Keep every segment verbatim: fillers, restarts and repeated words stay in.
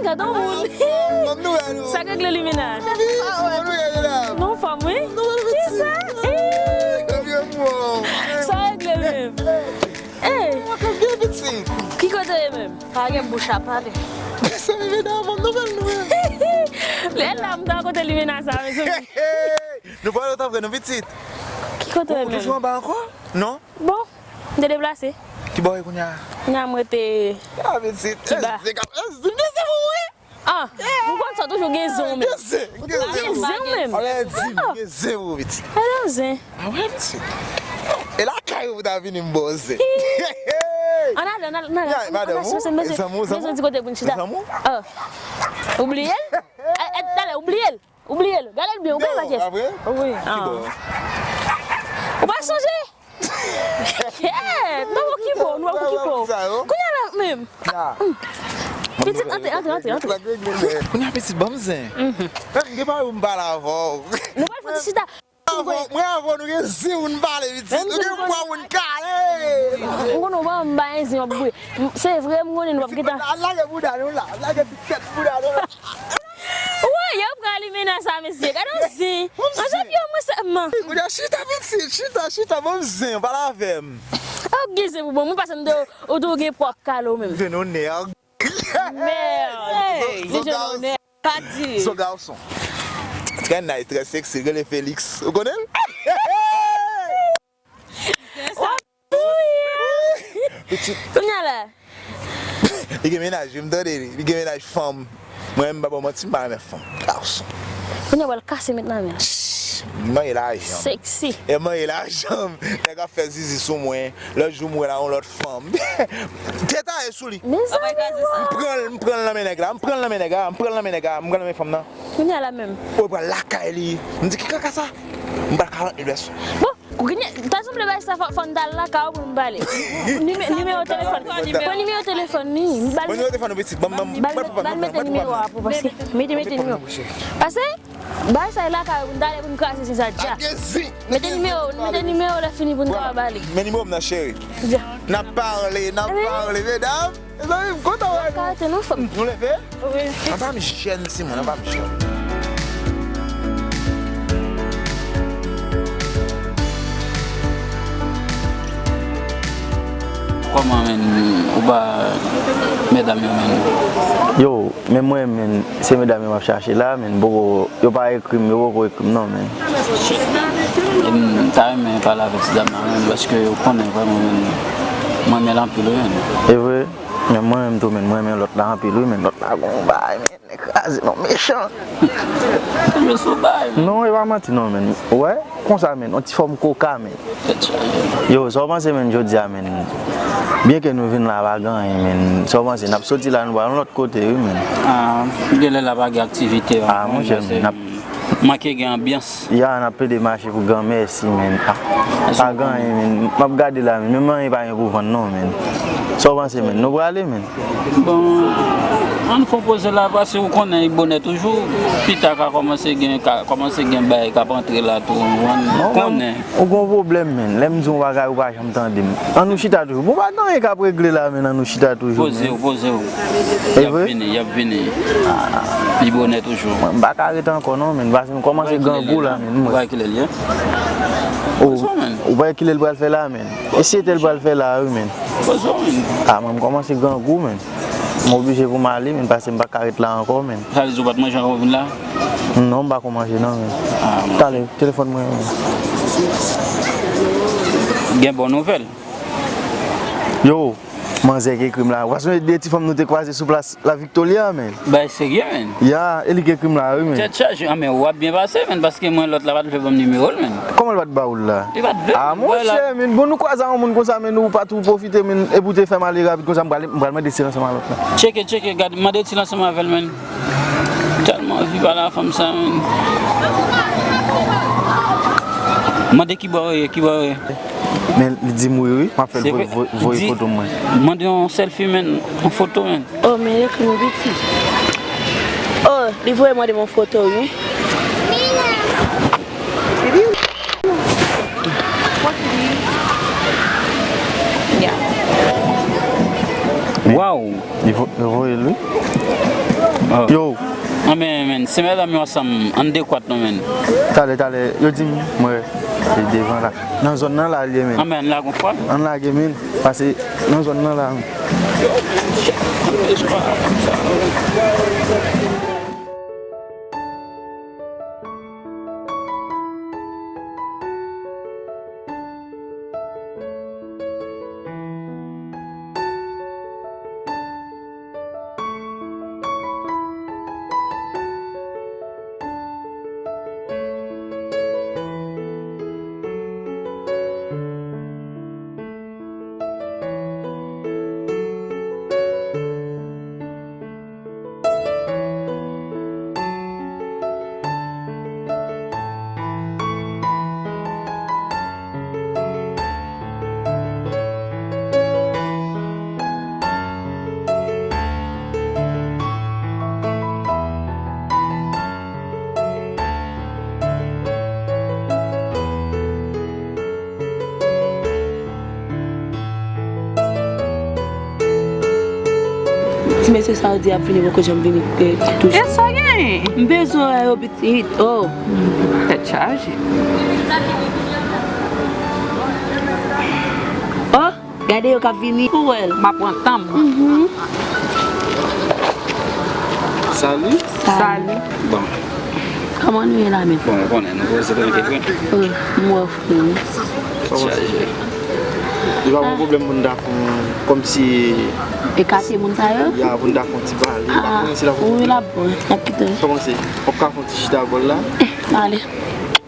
Gade yon moun. Sa k regle limena? Non, fòm, wi. Kisa? Sa regle menm. Ey! Ki kote w ye menm? Pa gen bouch ap pale. Lè la m ta kote limena sa, mezanmi. Nou pral lòt apre nou pitit. Ki kote w ye menm? Ou toujou anba ankò? Non? Bon, m te deplase. Ki bò w ye kounye a? Kounye a m rete. Ah, pitit. Kiba. Ah, m konn sa w toujou gen zen w menm. Gen zen, gen zen. Ou toujou gen zen w menm. Alè di m, gen zen ou pitit. Alè zen. Ah wè, pitit. E lakay ou ta vini m ba w zen. Ann ale, ann ale, ann ale. Madanm ou, zanmi w, zanmi w. Ti kote pou n chita. Zanmi w? Ah. Ou bliye l? Eh, eh, talè, ou bliye l? Ou bliye l? Gade l byen, ou bliye l, yes. Apre? Wi. Ki bò? Ou pa sonje? Kèt, nou wè ki bò, nou wè ki bò. Kounye a la menm. Pitit, antre, antre, antre, antre. Kounye a pitit, ban m zen. Menm gen pa ou m pale avè w. Nou pral fè ti chita. Mwen avè w, nou gen zen pou n pale pitit. Nou gen pwa pou n kale. M konnen w pa ban m zen w ap bouye. Se vre, m konnen nou p ap gentan. Al lage bouda nou la, al lage ti tèt bouda nou la. Woy, yo pran limena sa, mesye. Gade yon zen. Yon zen pye mwen sèlman. Kounye a chita pitit, chita, chita, ban m zen, pale avè m. Ou gen zen pou bon, mwen pase m de ou tou gen pwòp kale w menm. Vin ou nèg. Mèd. Li jwenn yon nèg. Pa di. Son gason. Trè nice, trè sexy, rele Felix. Ou konnen l? Kounye a la. Li gen mennaj, wi, m tande li. Li gen mennaj fanm. Mwen, m pa ba w manti, m pa renmen fanm. Gason. Kounye a w al kase met nan men. M manyen lajan. Sexy. E manyen lajan. Nèg ap fè zizi sou mwen. Lòt jou m wè l a yon lòt fanm. Tèt a ye sou li. M pran l, m pran l nan men nèg la, m pran l nan men nèg la, m pran l nan men nèg la, m pran l nan men fanm nan. Kounye a la menm. Ou pral lakay li. M di ki kaka sa? M pral karant mil pèsòn. Bon, kounye, ta sanble bagay sa fò, fò n t al lakay ou pou n pale. Nime-, nimewo telefòn. Pran nimewo telefòn li. M ba l. Pran nimewo telefòn ou pitit. Ban m, ban m, ba l, ba l mete nimewo a pou pase. Mete, mete nimewo. Pase. Bay sa e lakay ou pou n t ale pou n kraze zen sa dja. Mete nimewo, mete nimewo lè fini pou n ka ba li. Men nimewo m nan cheri. N ap pale, n ap pale, medam. Mezanmi, m kontan wè nou. Ka rete non fanm. Nou leve? Wi. Anba m jèn, Simon, anba m jèn. Kòman, menn, ou ba medam yo, menn? Yo, men mwen, menn, se medam yo m ap chache la, menn, poko, yo pa ekri m, yo poko ekri m non, menn. E m ta renmen pale avèk ti dam nan, menn, paske ou konnen vrèman, menn, mwen renmen l anpil, wi, menn. E vre? Men mwen menm tou, menn, mwen renmen lòt la anpil, wi, menn, lòt la gon bagay, menn, li kraze, non, mechan. Toujou sou bagay, menn. Non, e pa manti, non, menn. Ou wè? Konsa, menn, yon ti fòm koka, menn. Yo, sa w panse, menn, jodi a, menn? Byenke nou vin la, pa gen anyen, menn. Sa w panse? N ap soti la, nou pral yon lòt kote, wi, menn. Ah, genlè la pa gen aktivite, ah, monchè, menn, n ap manke gen anbyans. Ya, n ap plede mache pou granmèsi, menn. Ah, pa gen anyen, menn. M ap gade la, menn. Menm anyen pa gen pou vann, non, menn. Sa w panse, menn? Nou prale, menn? Bon, ann fè yon poze la, paske ou konnen li bonè toujou. Pita ka kòmanse gen, ka kòmanse gen bagay k ap antre la tou, ou konprann? Ou gon pwoblèm, menn. Lè m di yon bagay, ou pa janm tande m. Ann nou chita toujou. Bon, pa gen anyen k ap regle la, menn, ann nou chita toujou, menn. Poze w, poze w. Y ap vini, y ap vini. Li bonè toujou. Mwen, m pa ka ret ankò, non, menn. Paske m kòmanse grangou la, menn. Ou pa wè kilè l ye? Ou pa wè kilè l pral fè la, menn? E sèt è l pral fè la, wi, menn. Ah, mwen, m kòmanse grangou, menn. M oblije pou m ale, menn, paske m pa ka ret la ankò, menn. Sa vle di ou pa t manje anvan w vin la? Non, m pa ko manje, non, menn. Ah, bon. Talè, telefòn mwen, menn. Gen bon nouvèl? Yo, manzè ki ekri m la. Ou pa sonje de ti fanm nou te kwaze sou plas La Victoria, menn? Bagay serye, menn. Ya, e li ki ekri m la, wi, menn. Tèt chaje, ah, men w ap byen pase, menn, paske mwen lòt la pa t vle ban m nimewo l, menn. Kòman l pa t ba ou l la? Li pa t vle. Ah, monchè, menn, bon, nou kwaze a yon moun konsa, menn, ou pa tou pwofite, menn, epi w te fè m ale rapid konsa, m pral, m pral mande si l ansanm a lòt la. Tcheke, tcheke, gade, mande si l ansanm avè l, menn. Tèlman anvi pale a fanm sa, menn. Mande ki bò w ye, ki bò w ye. Men li di m wi, wi, m ap fè l voye, voye, voye foto mwen. Mande yon selfie, menn, yon foto, menn. Oh, men ekri m piti. Oh, li voye mande m yon foto, wi. Wow! Li vo-, li voye l, wi. Yo. Anben, men, se medam yo ansanm, ann dekwat non, men. Talè, talè, yo di m, mwen, e devan la. Nan zòn nan la, l ye, men. Anben, ann lage yon fwa. Ann lage, men. Pase nan zòn nan la, men. Ti mesye sa yo di ap vini, poko janm vini, eh, toujou. E sa gen? M bezwen wè yo pitit. Oh. Tèt chaje. Oh, gade yo k ap vini. Ou wè l? M ap pran tan m. Mhm. Salut. Salut. Bon. Kòman nou ye la menm? Bon, ou konnen, nou poze trankil, wi. Oh, m wè w fou. Tèt chaje. Li pa gen pwoblèm pou n ta fè yon, kòmsi. Ekate moun sa yo? Ya, pou n ta fè yon ti pale. M pa konnen si l ap. Wi, l ap bon. N ap kite l. Kòmanse. W ap ka fè yon ti chita bò la. Ale.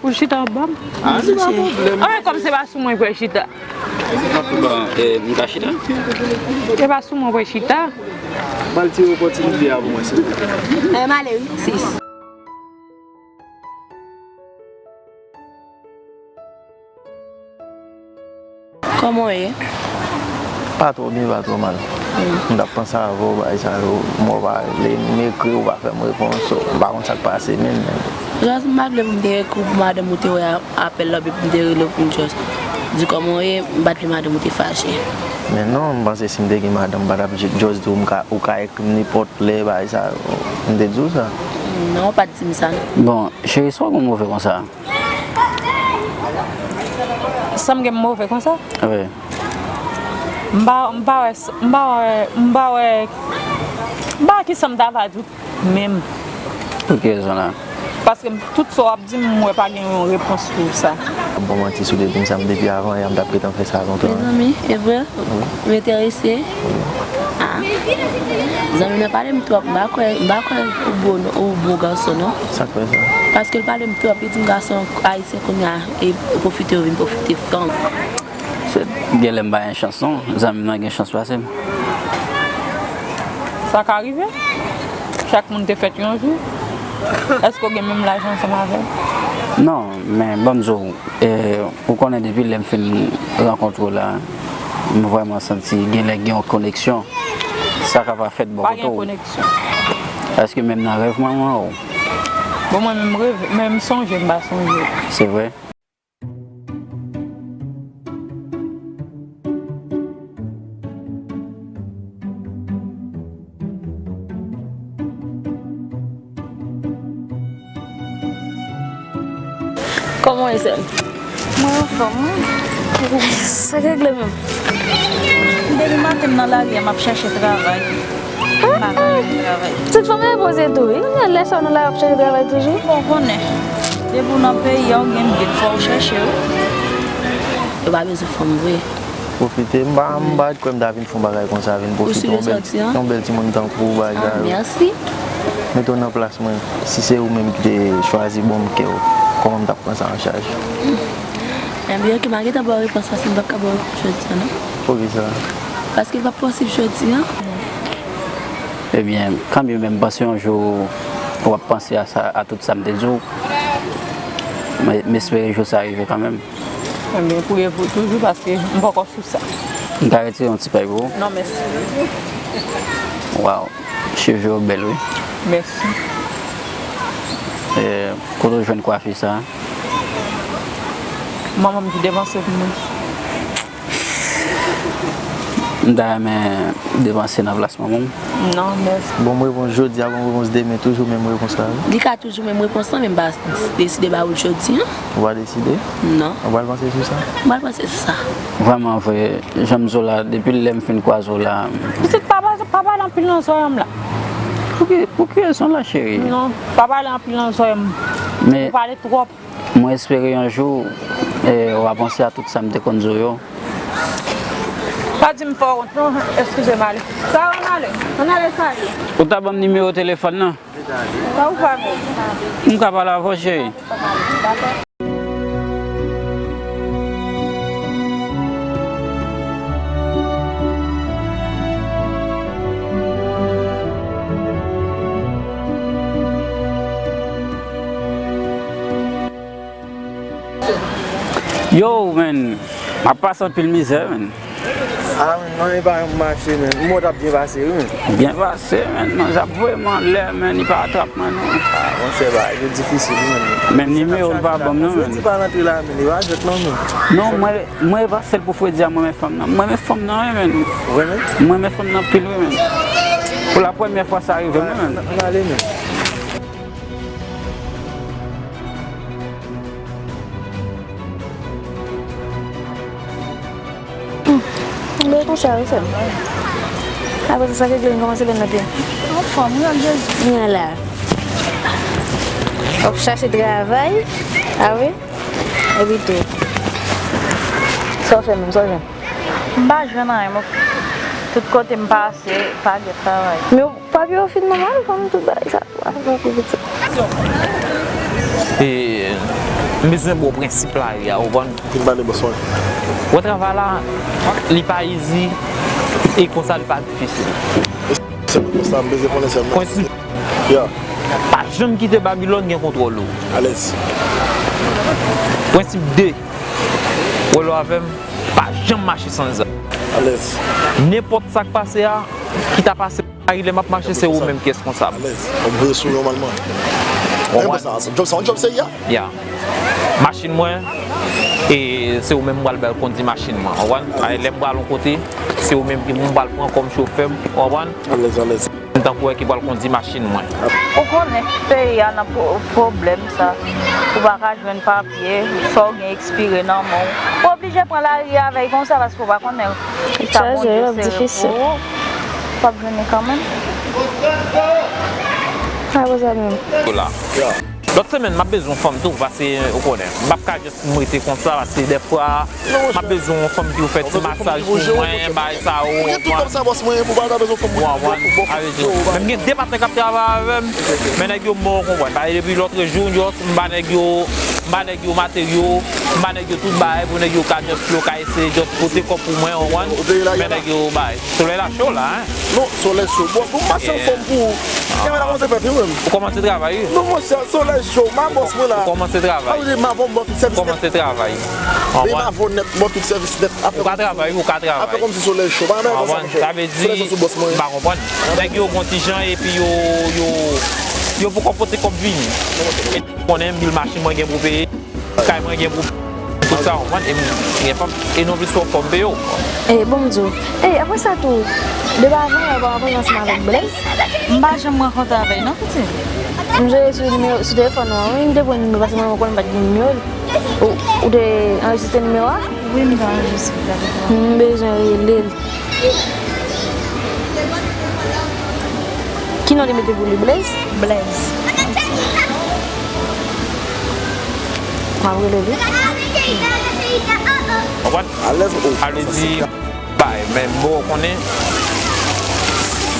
Pou chita bò m? Ah, se pa pwoblèm. Ah, men kòm se pa sou mwen pou chita. Bon, e, m ka chita? Se pa sou mwen pou chita. Ba l ti opòtinite a pou mwen, silvouplè. Eh, m ale, wi, sis. Kòman w ye? Pa twò byen, pa twò mal. Mm. M t ap panse avè w, bagay sa yo, m wè w pa rele m, m ekri w, w pa fè m repons, m pa konn sa k pase menm, men. Jòs, m pa vle pou m te ekri w pou madanm ou te wè apèl la, oubyen pou m te rele w pou m jòs di kòman w ye, m pa t vle madanm ou te fache. Men non, m panse si m te gen madanm, m pa t ap jòs di w, m ka, ou ka ekri m nenpòt lè, bagay sa yo, m te di w sa. Non, w pa t di m sa, non. Bon, cheri, sa w gen move konsa? Sa m gen move konsa? Wi. M pa, m pa wè, m pa wè, m pa wè, m pa wè kisa m ta va di w menm. Pou ki rezon la? Paske m, tout sa w ap di m, m wè pa gen yon repons pou sa. M pa manti, si w te di m sa, m depi avan yè, m t ap gentan fè sa lontan. Mezanmi, e vre? Wi. Ou enterese? Wi. Ah. Zanmi nan pale m twòp, m pa kwè, m pa kwè ou bon, ou bon gason, non. Sa k fè sa? Paske l pale m twòp, li di m gason ayisyen kounye a, e pwofite, yo vin pwofite fanm. Se, genlè m pa gen chans non, zanmi m nan gen chans pase m. Sa ka rive. Chak moun te fèt yon jou. Èske w gen menm laj ansanm avè l? Non, men ban m di w, e, ou konnen depi lè m fin rankontre w la, m vrèman santi genlè gen yon koneksyon. Sa ka pa fèt bò kote w. Pa gen koneksyon. Èske menm nan rèv mwen, mwen wè w? Bon, mwen menm reve, men m sonje, m pa sonje. Se vre? Kòman w ye, sè m? Mwen anfòm, wi. Sa k regle menm? Depi maten m nan lari a, m ap chèche travay. M pa ka jwenn travay. Tout fanm repoze tou, wi. Lè sa w nan lari w ap chèche travay toujou. Bon, w konnen, depi w nan peyi a, w gen byen, fò w chèche, wi. Yo pa bezwen fanm vre. Pwofite, m pa, m pa t kwè m ta vin fè yon bagay konsa, vin pwofite yon bèl, yon bèl timoun tankou w, bagay sa yo. Ah, mèsi. Mete w nan plas mwen, si se ou menm ki te chwazi ban m kè w, kòman m t ap pran sa an chaj? Ebyen, oke, m a gentan ba w repons paske m p ap ka ba w repons jodi a, non. Poukisa? Paske l p ap posib jodi a. Ebyen, kanmenm, m panse yon jou w ap panse a sa, a tout sa m te di w. M, m espere jou sa rive kanmenm. Ebyen, priye pou toujou paske m poko sou sa. M ka retire yon ti pèy pou ou? Non, mèsi. Waw, cheve w bèl, wi. Mèsi. E, kote w jwenn kwafi sa? Manman m ki depanse pou mwen. M ta renmen depanse nan plas manman m. Non, mèsi. Bon, m repons jodi a, bon, m repons demen, toujou menm repons la, wi. Li ka toujou menm repons lan, men m pa deside ba ou l jodi an. Ou pa deside? Non. Ou pral panse sou sa? M pral panse sou sa. Vrèman vre, jan m di w la, depi lè m fin kwaze w la. Pitit, pa, pa, pa pale anpil nan zòrèy m la. Pou ki, pou ki rezon la, cheri? Non, pa pale anpil nan zòrèy m. Men ou pale twòp. Mwen espere yon jou, eh, w a panse a tout sa m te konn di w yo. Pa di m fè w wont, non, eskize m, ale. Sa w, ann ale. Ann ale, sa ye. Ou ta ban m nimewo telefòn nan? Sa w fè avè l? M ka pale avè w, cheri. Yo, man, m ap pase anpil mizè, man. Ah, man, non, e pa yon mache, man. M wè w t ap byen pase, wi, man. Byen pase, man. Non, sa vrèman lè, man, li pa atrap mwen, non. Ah, monchè, bagay yo difisil, wi, man. Men nimewo l pa ban m, non, man. Jodi pa rantre la, man. Li pa jwèt, non, man. Non, mwen, mwen e pa sèl pou fredi a, mwen renmen fanm nan. Mwen renmen fanm nan, wi, man. Ou renmen? Mwen renmen fanm nan anpil, wi, man. Pou la premyè fwa sa rive m, wi, man. Ann ale, man. Mwen konsa, wi, sè m. Apre sa, sa regle, m kòmanse lè nòt yo. Anfòm, wi, ak Jezi. Mwen la. W ap chache travay, a wi? Epi tou. Sa w fè menm, sa w jwenn? M pa jwenn anyen, mwen. Tout kote m pase, pa gen travay. Men papye yo fin nòmal, kòm tout bagay sa. E, m bezwen ba w prensip lari a, ou konprann? Vin pale, bòs mwen. Wè travay la, li pa easy, e konsa li pa difisil. Sèlman konsa, m bezwen konnen sèlman. Prensip. Ya. Pa janm kite Babilòn gen kontwòl ou. Alèz. Prensip de, wè lè w avè m, pa janm mache san zam. Alèz. Nenpòt sa k pase a, ki ta pase, Mari, lè m ap mache, se ou menm ki responsab. Alèz. W ap voye sou nòmalman. Ou konprann? Sa, se yon djòb, se yon djòb serye a. Ya. Machin mwen, e se ou menm m pral bay kondi machin mwen. Ou konprann? Lè m pral yon kote, se ou menm ki m pral pran kòm chofè m. Ou konprann? Alèz, alèz. M tankou wè ki pral kondi machin mwen. Ou konnen peyi a nan pwo-, pwoblèm sa. Ou pa ka jwenn papye, sa w gen ekspire nan men w. Ou oblije pran lari avè l konsa, paske ou pa konnen sa Bondye sere pou ou. W ap jwenn li kanmenm. Lòt semèn, m ap bezwen yon fanm tou, paske ou konnen. M p ap ka jis m rete konsa, paske dèfwa, m ap bezwen yon fanm ki pou fè ti masaj pou mwen, bagay sa yo, ou konprann? Ou konprann? Sa vle di, men m gen de patnè k ap travay avè m, men nèg yo mò, ou konprann? Paske depi lòtrejou, m ba nèg yo, m ba nèg yo materyo, m ba nèg yo tout bagay pou nèg yo ka just, yo ka eseye just pote kòb pou mwen, ou konprann? Men nèg yo bay. Solèy la cho la, hein? Non, solèy cho. Bon, pou m pase anfòm pou ou. Kamera kòmanse fèt, wi, menm. Ou kòmanse travay, wi. Non, monchè, solèy cho. M a bòs mwen la. Ou kòmanse travay. Sa vle di m a bon, bon, tout sèvis nèt. Kòmanse travay. Ou konprann? M a bon nèt, bon, tout sèvis nèt. Ou ka travay, ou ka travay. Apre kòmsi solèy cho. Pa gen bagay konsa, monchè. Sa vle di, solèy cho sou bòs mwen. M pa konprann. Nèg yo gon ti jan epi yo, yo, yo poko pote kòb vini. E konnen bil machin mwen gen pou peye. Kay mwen gen pou tout sa, ou konprann? E m gen fanm, e non plis fò m peye w. E, bon, m di w. E, apre sa tou, depi avan yè, w pa rankontre ansanm avèk Blaze? M pa janm rankontre avè l, non, pitit. M jere sou nimewo, sou telefòn ou an, wi, m te pran nimewo, paske mwen menm konnen m pa t gen nimewo l. Ou, ou te anrejistre nimewo a? Wi, m te anrejistre avèk ou. M bezwen rele l. Ki non li mete pou li, Blaze? Blaze. M ap rele li. Konprann? Alèz, oh. Sa vle di, bay, men bon, ou konnen,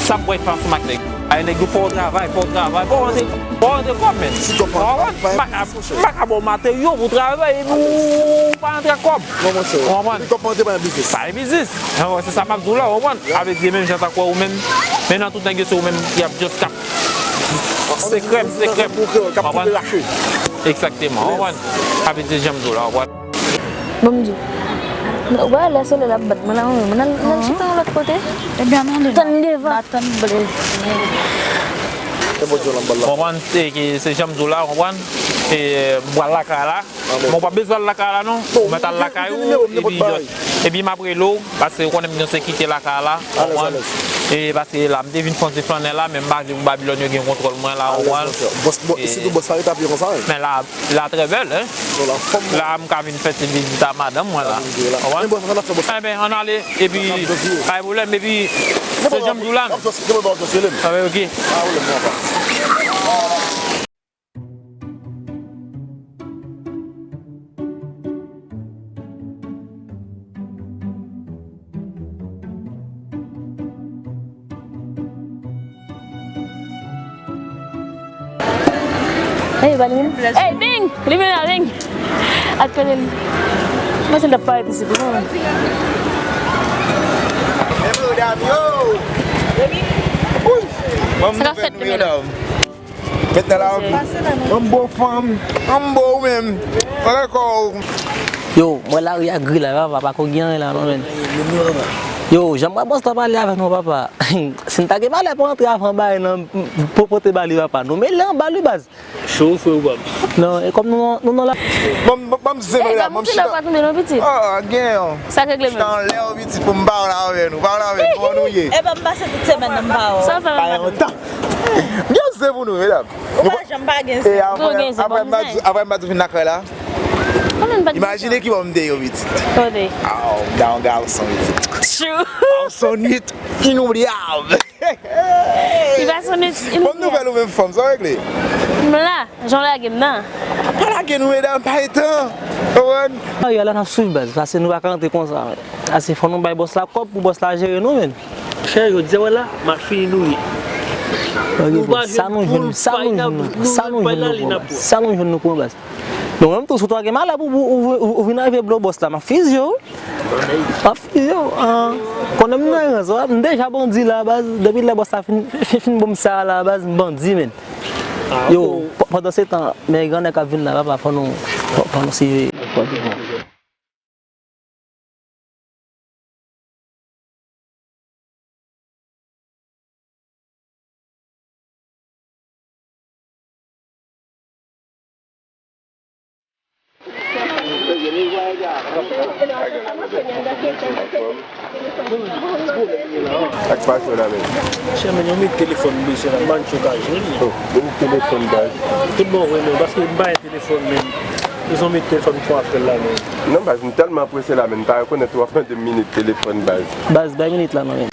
sa m wè fè ansanm ak nèg. Ay, nèg yo fò w travay, fò w travay, fò w rantre, fò w rantre kòb, men. Si w pa rantre, pa gen biznis, monchè. M pa ka ba w materyo pou w travay, epi ou pa rantre ak kòb. Non, monchè. Ou konprann? Depi kòb pa rantre, pa gen biznis. Pa gen biznis. An, se sa m ap di w la, ou konprann? Sa vle di, menm jan tankou ou menm, men nan tout nèg yo, se ou menm ki ap just k ap sekrè m, sekrè m. Ou konprann? Egzakteman, ou konprann? Sa vle di, jan m di w la, ou konprann? Bon, m di w. Ou pa wè lè solèy la ap bat mwen la, mwen menm, mwen al, mwen al chita yon lòt kote. Ebyen, ann ale. Tann devan. N a tann Blaze. Ou konprann? Se, se jan m di w la, ou konprann? E, m pral lakay la. Men w pa bezwen al lakay la non. Ou mèt al lakay ou, epi, epi m ap rele w, paske ou konnen m gen sekirite lakay la, ou konprann? E paske la, m te vin fè yon ti flannen la, men m pa vle pou Babilòn yo gen kontwòl mwen la, ou konprann? Sitou bòs la rete ap ye konsa, wi. Men la, la trè bèl, hein. La, m ka vin fè ti vizit a madanm mwen la. Ou konprann? Enben, ann ale, epi, pa gen pwoblèm, epi, se jan m di w la, men. Ah, ok. Hey, ba li menm. Hey, Bing! Li menm la, Bing! Ak kote li. Mwen se l t ap parèt isit, wi, mwen. Sa k ap fèt, mesye? Mèt nan la, anpil. Anbo fanm, anbo ou menm. Anlè kò w. Yo, mwen lari a gri la, papa, pa ko gen anyen la, non, men. Yo, jan m wè bòs la pale avè nou, papa. Si n ta gen malè pou antre avan bagay nan, pou pote ba li, papa. Nou mele anba li, baz. Cho, frè ou pa m. Non, e kòm nou, nou nan la. Ban m, ban m zen la, ban m chita. Ou pa tonbe non, pitit. Ah, gen yon. Sa k regle menm? Chita anlè w, pitit, pou m pale avè nou. Pale avè nou, kòman nou ye? E ban m pase tout semèn nan m pa wè w. Sa w fè menm? Bay yon tan. M gen zen pou nou, medam. Ou pa janm pa gen zen. Pou gen zen, bon, m zen. Apre m pa tou vin lakay la. Imajine ki bò m te ye, pitit. Kote? Aw, m ta yon gason, pitit. Chou. Gason nwit, inoubliable. Li pa sonn inoubliable. Bon nouvèl ou menm fanm, sa w regle? M la, jan w lage m nan. Pa lage nou, medam, pa etan. Konprann? Ay, ala n ap swiv, baz, paske nou pa ka rantre konsa, men. Ase fò nou bay bòs la kòb pou bòs la jere nou, men. Chè, jodi a, wè la, m ap fini nou ye. Ok, nou pa sa nou jwenn, sa nou jwenn, sa nou jwenn nou pran, sa nou jwenn nou pran, baz. Donk, menm tou, si w ta gen malè pou ou, ou, ou, ou vin rive blo bòs la, m ap fizye w. M ap fizye w. Ah, konnen m nan rans, wè, m deja bandi la, baz. Depi lè bòs la fin, fin, fin ban m sa la, baz, m bandi, men. Yo, pandan se tan, men grannèg k ap vin la, papa, fò nou, fò, fò nou siveye. Ak pasyon la, men. Chè, men, yon minit telefòn m bezwen la, m pa konn si w ka jwenn li. Oh, yon minit telefòn, baz. Tout bon vre, men, paske m pa gen telefòn, men. Bezwen yon minit telefòn pou apèl la, men. Non, baz, m tèlman prese la, men, m pa rekonèt ou ap mande m minit telefòn, baz. Baz, bay minit la, non, men.